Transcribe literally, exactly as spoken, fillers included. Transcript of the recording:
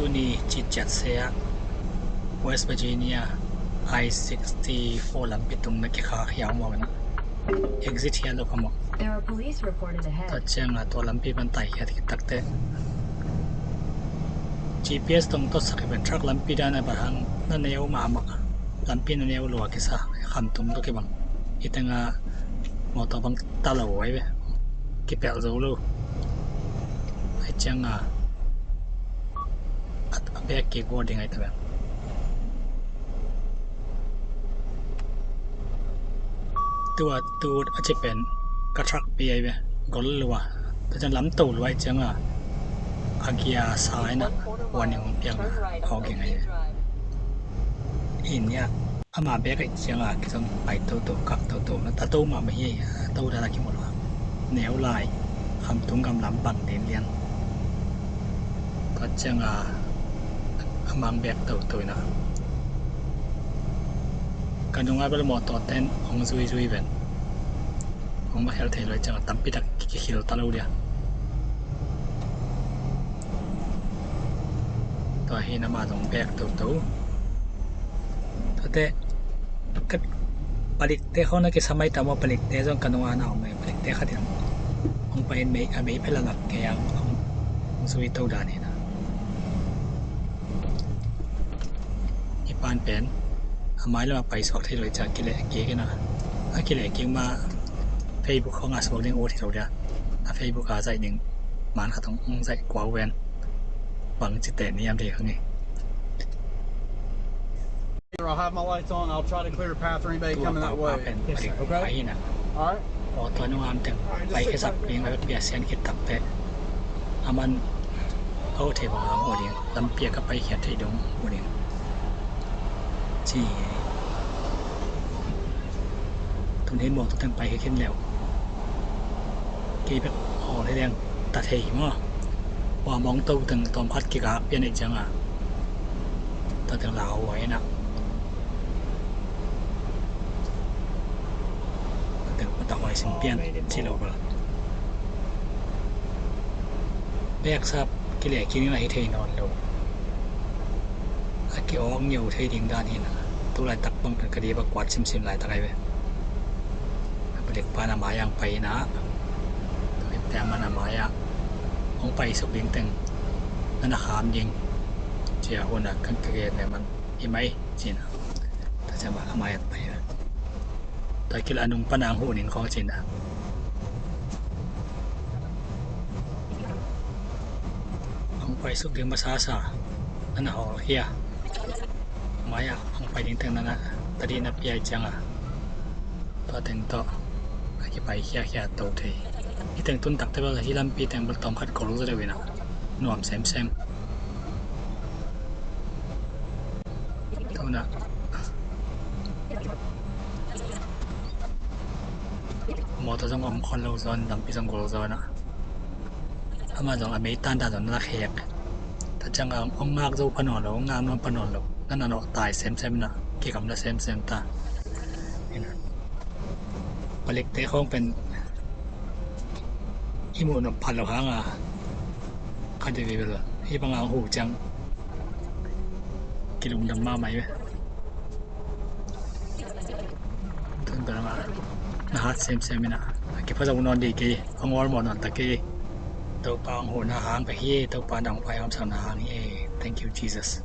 Tuni citciat se ah West Virginia I sixty-four lampi tung na kikhak hiau mawk na. Exit hial lo ka mawk. There are police reported ahead. Tua ciang a tua lampi pan tai hiat khit takte G P S tong tot sak hi pen truck lampi dan a bang hang na neu mahmah, lampi na neu lua kisa, khamtung tawh kibang. Hi teng a mawtaw bang ta lo ai ve, kipelh zo lo. Ai ciang a a bek kik bawl ding ai ta bek. Tua tu a ci pen ka truck pi ai ve, gol lua. Tua ciang lam to lua ai ciang a a gia sa ai na warning hong piak na hawk ging ai ve. In ya ama bek ai ciang a kizong pai toto kak toto na ta to mah mah hi. A to dan a kimawl a neu lai, khamtung gam lam bang den lian. Tua ciang a a mang bek toto na ka nung a bel mawtaw ten hong zuizui ven. Hong va hel thei lua ciang a tampi tak kikhil ta lo dia. Tua hi na ma zong bek toto. Tuate ka palikte khawng na kisa mai ta maw, palikte zong ka nung a na om mai, palikte khat in hong pai in mei, a mei phel a lak kei a hong zui to dan hi na. I pan pen a mai lam a pai suak thei lo i ciang kileh kik in a, a kileh kik ma Facebook khawng a suak ding ut hi lo dia. A Facebook a zaih ding man khat hong zaih kua uh ven. Bang ci teh ni am thei khang hi. I'll have my lights on. I'll try to clear a path for anybody coming that way. Yes, sir. Okay? All right. Aw, tua nung am teng pai khe sak ping a pia sian khit tak teh a man a uh thei bang a hong uh ding, lampi a ka pai khiat thei dong uh ding. Ci tun hin mawtaw teng pai khe khin leuh. Kei bek hawl hi leng ta thei hi maw. Hua mawng to teng tawm khat kikak pian ei ciang a ta teng lau huai na. Ta teng pata huai sim pian ci lo bal. Bek sap kileh kik na hi thei nawn lo. A ki-awk ngiau thei ding dan hi na. Tu laitak bang pen ka di va kuat simsim laitak ai ve. A palik pan a mai ang pai na. Tua in te a man a mai ah hong pai suk ding teng na na kham ding. Cia hun a kan ka gen le man i mai ci na. Ta cia ma a mai ang pai ve. Tua kil a nung pan ang hu ning khawng ci na. Hong pai suk ding masa sa na na hawl khia. Mai ah hong pai ding teng na na ta di na piai ciang a. Tua teng tawh a kipai khiakhia to thei. Hi teng tun takte bel hi lampi teng bel tawm khat gol zaw deuh in a nuam semsem. Tuna mawtaw zong om khol lo zaw in lampi zong gol zaw in a. Amah zong a mei tanda zong na khek. Ta ciang a hong ngak zo pha nawn lo, hong ngak nawn pha nawn lo. Na na nawh tai semsem na kikam na semsem ta. Palikte khawng pen i muh nop phat lo hang a khat veve bel hi bang a hong huh ciang kilungdam mahmah hi ve. Tun bel mah na hat semsem in a, a kipha zo nawn dih kei, hong awlmawh nawn ta kei. Topa hong huhna hang ka hi e, Topa na hong pai hamsakna hang hi e. Thank you, Jesus.